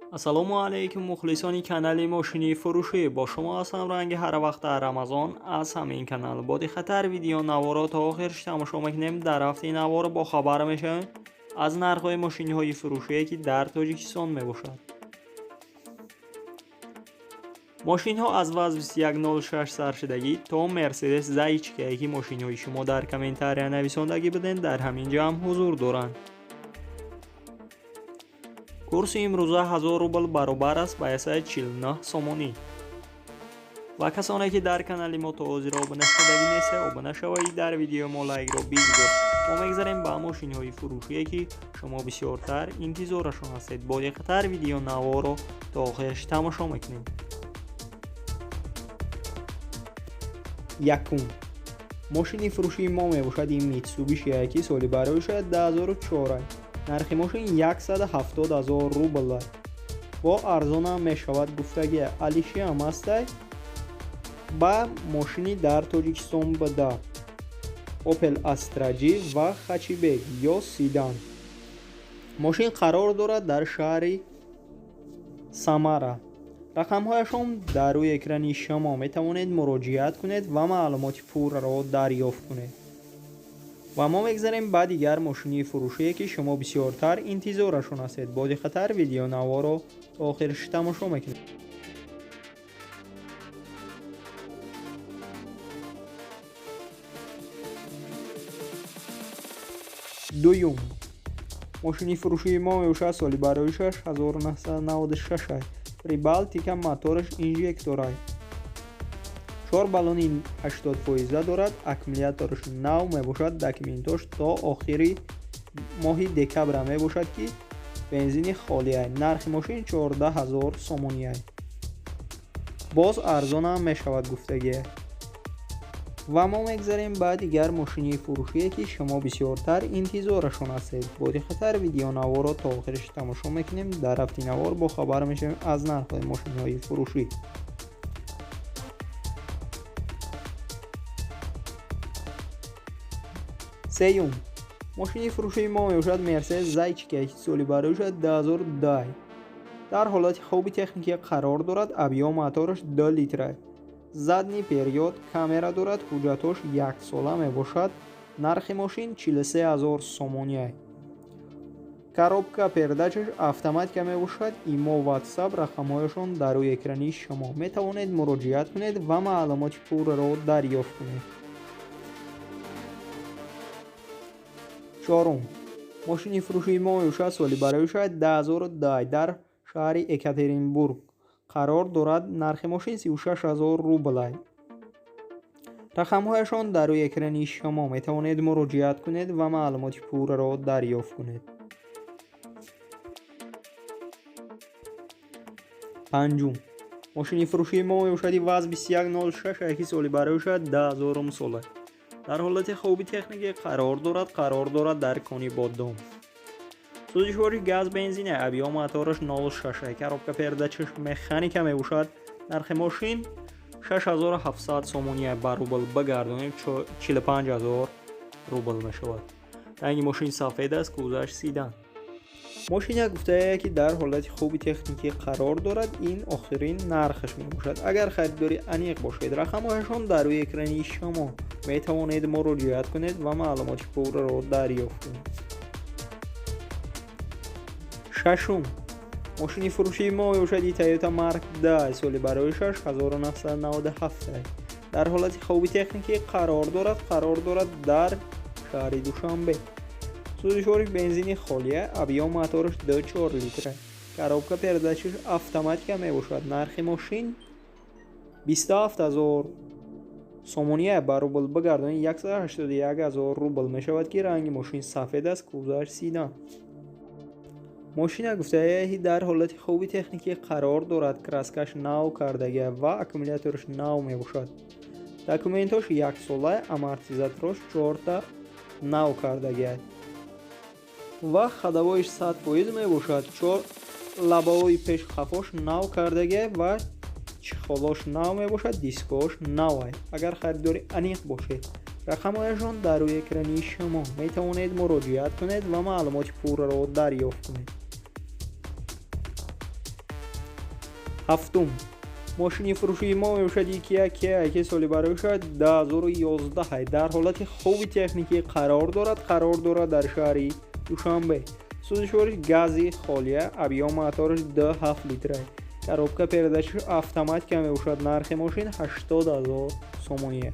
Ассалому алайкум, мухлисони канали мошини фурӯшӣ. Бо шумо ҳастам ранги ҳар вақт дар Рамазон аз ҳамин канал. Бо диққаттар видео наворо то охирш тамошо мекунем. Дар ҳафтаи навор бо хабар мешавем аз нархҳои мошиниҳои фурӯшие, ки дар Тоҷикистон мебошад. Мошинҳо аз ВАЗ 2106 саршудагӣ то Мерседес Зайчикае, ки мошинҳои шумо дар комментария нависондагӣ будем, дар ҳамин ҷо ҳам ҳузур доранд. Курси имрӯза 1000 рубл баробар аст ба 149 сомонӣ. Ва касоне, ки дар канали мо то ҳозир обуна шудагӣ нестед, обуна шавед, дар видеои мо лайкро бигузор. Мо мегзарем ба мошинҳои фурӯшие, ки шумо бисёртар интизорашон ҳастед. Бо диққаттар видео наворо то охирш тамошо мекунем. Якум мошини фурӯшии мо мебошад ин Mitsubishi, ки соли барои шояд 2004. Нархи мошин 170 000 рубл. Бо арзонам мешавад гуфтагӣ. Алишиам ҳастай ба мошини дар Тоҷикистон буда. Opel Astra G ва хэтчбек ё седан. Мошин қарор дорад дар шаҳри Самара. Рақамҳояшон дар рӯи экрани шумо, метавонед муроҷиат кунед ва маълумоти пурраро дарёфт кунед. Ва мо мегзарем ба дигар мошини фурӯшие, ки шумо бисёртар интизорашон ҳастед. Бо диққаттар видеонаворо то охирш тамошо мекунед. Дуюм мошини фурӯшии мо мебошад соли барои 1996, Прибалтика, мотораш инжекторай. 4 баллони 80% дорад, аккумулятораш нав мебошад, документош то охири моҳи декабра мебошад, ки бензини холиай. Нархи мошин 14 000 сомониай. Боз арзонам мешавад гуфтагие. Ва мо мегзарем ба дигар мошини фурӯшие, ки шумо бисёртар интизорашон ҳастед. Бо диққаттар видеонаворо то охирш тамошо мекунем. Дар ҳафти навор бо хабар мешавем аз нархҳои мошинҳои фурӯшӣ. Сеюм мошини фурӯшии мо мебошад Мерседес Зайчика, ки соли барои шояд 2010. Дар ҳолати хуби техникӣ қарор дорад, объём мотораш 2 литра. Задний период камера дорад, ҳуҷҷатош яксола мебошад. Нархи мошин 43 000 сомониай. Коробка передачаш автоматика мебошад. Имо, WhatsApp рақамҳояшон дар рӯи экрани шумо. Метавонед муроҷиат кунед ва маълумоти пурраро дарёфт кунед. Чорум мошини фурӯшии мо мебошад соли барои шояд 2010, дар шаҳри Екатеринбург қарор дорад. Нархи мошин 36 000 рублай. Рақамҳояшон дар рӯи экрани шумо, метавонед муроҷиат кунед ва маълумоти пурраро дарёфт кунед. Панҷум мошини фурӯшии мо мебошад ВАЗ 2106, ки соли барои шояд 2000 сола. Дар ҳолати хуби техникӣ қарор дорад дар Кони Бодом. Сӯзишвори газ бензин, объём мотораш 0,6, коробка передачаш механика мебошад. Нархи мошин 6700 сомони, ба рубл багардонем 45 000 рубл мешавад. Ранги мошин сафед аст, кузаш седан. Мошина гуфтае, ки дар ҳолати хуби техникӣ қарор дорад, ин охирин нархаш мебошад. Агар харидори аниқ бошед, рақамҳояшон дар рӯи экрани шумо, метавонед муроҷиат кунед ва маълумоти пурраро дарёфт кунед. Шашум мошини фурӯшии мо мебошад и Toyota Mark 10, соли барои 1997. Дар ҳолати хуби техникӣ қарор дорад дар шаҳри Душанбе. Сӯзишвори бензини холия, объём мотораш 2,4 литра. Коробка передачаш автоматика мебошад. Нархи мошин 27 000 сомония, ба рубл багардонед 181 000 рубл мешавад, ки ранги мошин сафед аст, кузаш седан. Мошина гуфтае дар ҳолати хуби техникӣ қарор дорад, краскаш нав кардагия ва аккумулятораш нав мебошад. Документош яксола, амортизаторош чорта нав кардагия ва ходовоиш 100% мебошад. Чор лабаҳои пеш қафош нав кардагия ва чехолош нав мебошад, дискош навай. Агар харидори аниқ бошед, рақамҳояшон дар рӯи экрани шумо, метавонед муроҷиат кунед ва маълумоти пурраро дарёфт кунед. Ҳафтум. Мошини фурӯшии мо мебошад Kia K ки соли барои 2011 дар ҳолати хуби техникӣ қарор дорад дар шаҳри Душанбе. Сӯзишвориш гази холия, объём мотораш 2,7 литра. Коробка передачаш автоматика мебошад. Нархи мошин 80 000 сомонӣ.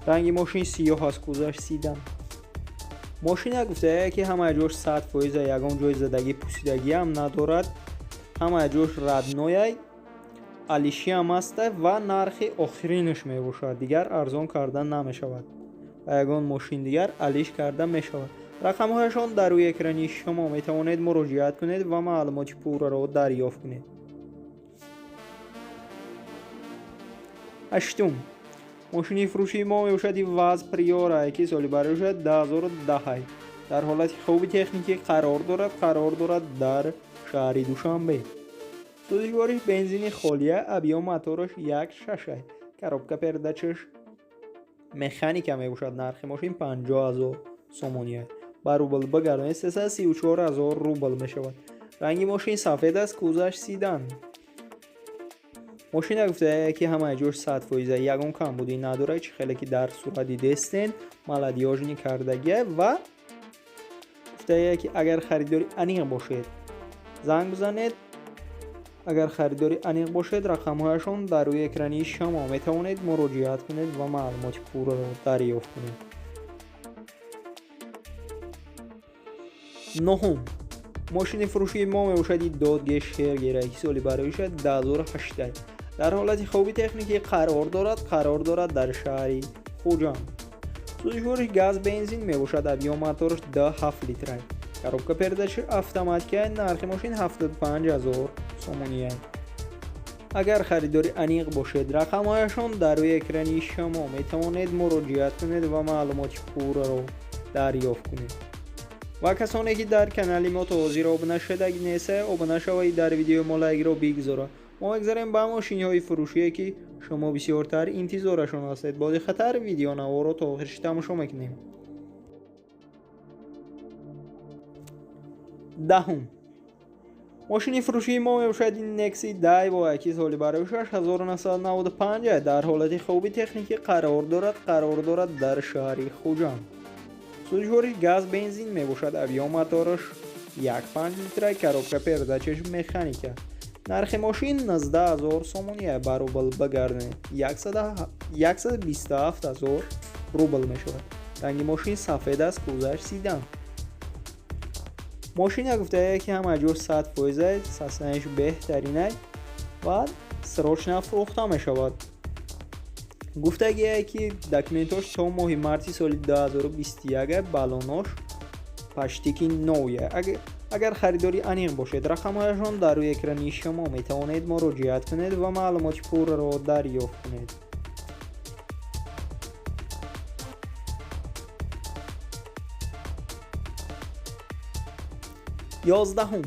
Ранги мошин сиёҳ аст, кузаш седан. Мошина гуфтая ки ҳамаи ҷош 100%, ягон ҷои задагӣ пусидагиам надорад. Ҳамаи ҷош родной, алишиам аста ва нархи охиринаш мебошад. Дигар арзон карда намешавад. Ба ягон мошин дигар алиш карда мешавад. Рақамҳояшон дар рӯи экрани шумо метавонед муроҷиат кунед ва маълумоти пурраро дарёфт кунед. Ҳаштум. Мошини фурӯшии мо мебошад ВАЗ Приора ки соли барои 2010 дар ҳолати хуби техникӣ қарор дорад дар шаҳри Душанбе. Сӯзишвориш бензини холия, объём мотораш 1,6, коробка передачаш механика мебошад. Нархи мошин 50 000 сомонӣ. Ба рубл багардонед 334 000 рубл мешавад. Ранги мошин сафед аст, кузаш седан. Мошина гуфтая ки ҳамаи ҷош 100%, ягон камбудӣ надорад, чӣ хеле ки дар сурат дидестен, молодёжни кардагия ва гуфтая ки агар харидори аниқ бошед занг бизанед. Агар харидори аниқ бошед, рақамҳояшон дар рӯи экрани шумо метавонед муроҷиат кунед ва маълумоти пурраро дарёфт кунед. Нуҳум. Мошини фурӯшии мо мебошад Dodge Charger ки соли барои 2008 дар ҳолати хуби техникӣ қарор дорад дар шаҳри Хуҷанд. Сӯзишвориш газ бензин мебошад, объём мотораш 2,7 литра. Коробка передачи автоматика, нархи мошин 75 000 сомонӣ. Агар харидори аниқ бошед, рақамҳояшон дар рӯи экрани шумо метавонед муроҷиат кунед ва маълумоти пурраро дарёфт кунед. Ва касоне ки дар канали мо то ҳозир обуна шудаги нестед, обуна шавед, дар видеои мо лайкро бигзоред. Мо мегзарем ба мошинҳои фурӯшие ки шумо бисёртар интизорашон ҳастед. Бо диққаттар видеонаворо то охирш тамошо мекунем. Даҳум. Мошини фурӯшии мо мебошад Nexi Daivo ки соли барои 1995 дар ҳолати хуби техникӣ қарор дорад дар шаҳри Хуҷанд. Сӯзишвориш газ бензин мебошад, объём мотораш 1,5 литра, коробка передачаш механика. Нархи мошин 19 000 сомонӣ, ба рубл багардонед 127 000 рубл мешавад. Ранги мошин сафед аст, кузаш седан. Мошина гуфтая ки ҳама ҷош 100%, саснаш беҳтаринай ва срочно фурӯхта мешавад. Гуфтагие ки документош то моҳи марти соли 2021, балонош паштики новия. Агар харидори аниқ бошед, рақамҳояшон дар рӯи экрани шумо метавонед муроҷиат кунед ва маълумоти пурраро дарёфт кунед. Ёздаҳум.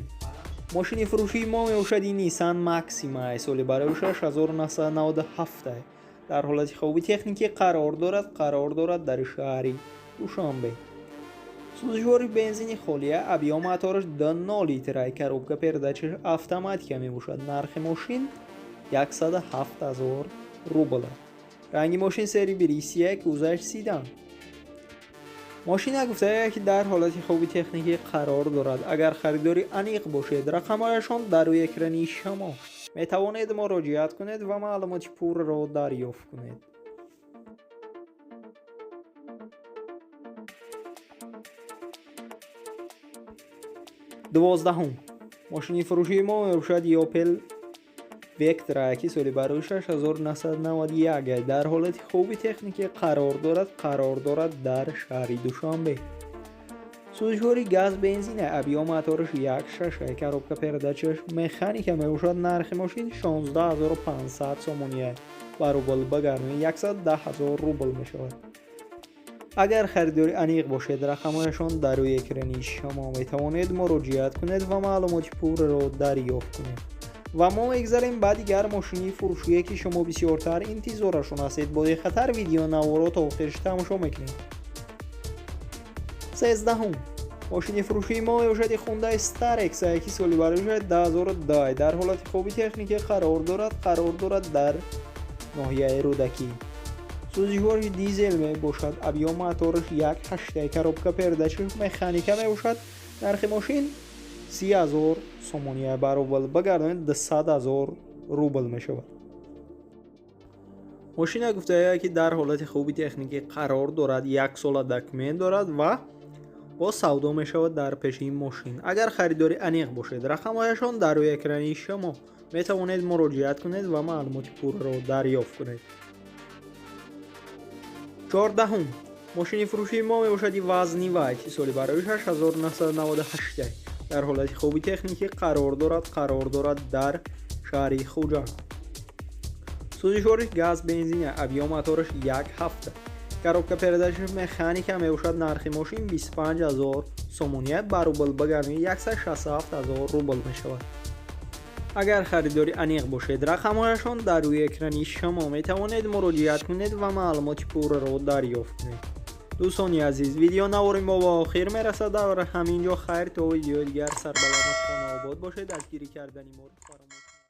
Мошини фурӯшии мо мебошад Nissan Maxima соли барои 1997 дар ҳолати хуби техникӣ қарор дорад дар шаҳри Душанбе. Сӯзишвори бензини холия, объём мотораш 2,0 литра, коробка передачаш автоматика мебошад. Нархи мошин 107 000 рубл. Ранги мошин серебристый, кузаш седан. Мошина гуфтая ки дар ҳолати хуби техникӣ қарор дорад. Агар харидори аниқ бошед, рақамҳояшон дар рӯи экрани шумо метавонед муроҷиат кунед ва маълумоти пурраро дарёфт кунед. Дувоздаҳум. Мошини фурӯшии мо мебошад Opel Vectra ки соли барои 1991 дар ҳолати хуби техникӣ қарор дорад дар шаҳри Душанбе. Сӯзишвори газ бензин, объём мотораш 1,6, коробка передачаш механика мебошад. Нархи мошин 16500 сомонӣ, ба рубл багардонед 110 000 рубл мешавад. Агар харидори аниқ бошед, рақамҳояшон дар рӯи экрани шумо метавонед муроҷиат кунед ва маълумоти пурраро дарёфт кунед. Ва мо мегзарем ба дигар мошини фурӯшие ки шумо бисёртар интизорашон ҳастед. Бо диққаттар видеонаворо то охирш тамошо мекунед. Сездаҳум. Мошини фурӯшии мо мебошад Hyundai Starex, ки соли барои 2010, дар ҳолати хуби техникӣ қарор дорад дар ноҳияи Рӯдакӣ. Сӯзишвориш дизел мебошад, объём мотораш 1,8, коробка передач аш механика мебошад. Нархи мошин 30 000 сомония, ба рубл багардонед, 200 000 рубл мешавад. Мошина гуфтая, ки дар ҳолати хуби техникӣ қарор дорад, як сола документ дорад ва бо савдо мешавад дар пеши ин мошин. Агар харидори аниқ бошед, рақамҳояшон дар рӯи экрани шумо, метавонед муроҷиат кунед ва маълумоти пурраро дарёфт кунед. 14-ум мошини фурӯшии мо мебошад ВАЗ Нива, ки соли барои 1998, дар ҳолати хуби техникӣ қарор дорад дар шаҳри Хуҷанд. Сӯзишвориш газ бензина, объём мотораш 1,7, коробка передач аш механика мебошад. Нархи мошин 25 000 сомония, ба рубл багардонед, 167 000 рубл мешавад. Агар харидори аниқ бошед, рақамҳояшон дар рӯи экрани шумо, метавонед муроҷиат кунед ва маълумоти пурраро дарёфт кунед. Дӯстони азиз, видео навори мо ба охир мерасад дар ҳамин ҷо. Хайр, то видеои дигар, сарбаланду хонаобод бошед. Дастгирӣ кардани моро фаромӯш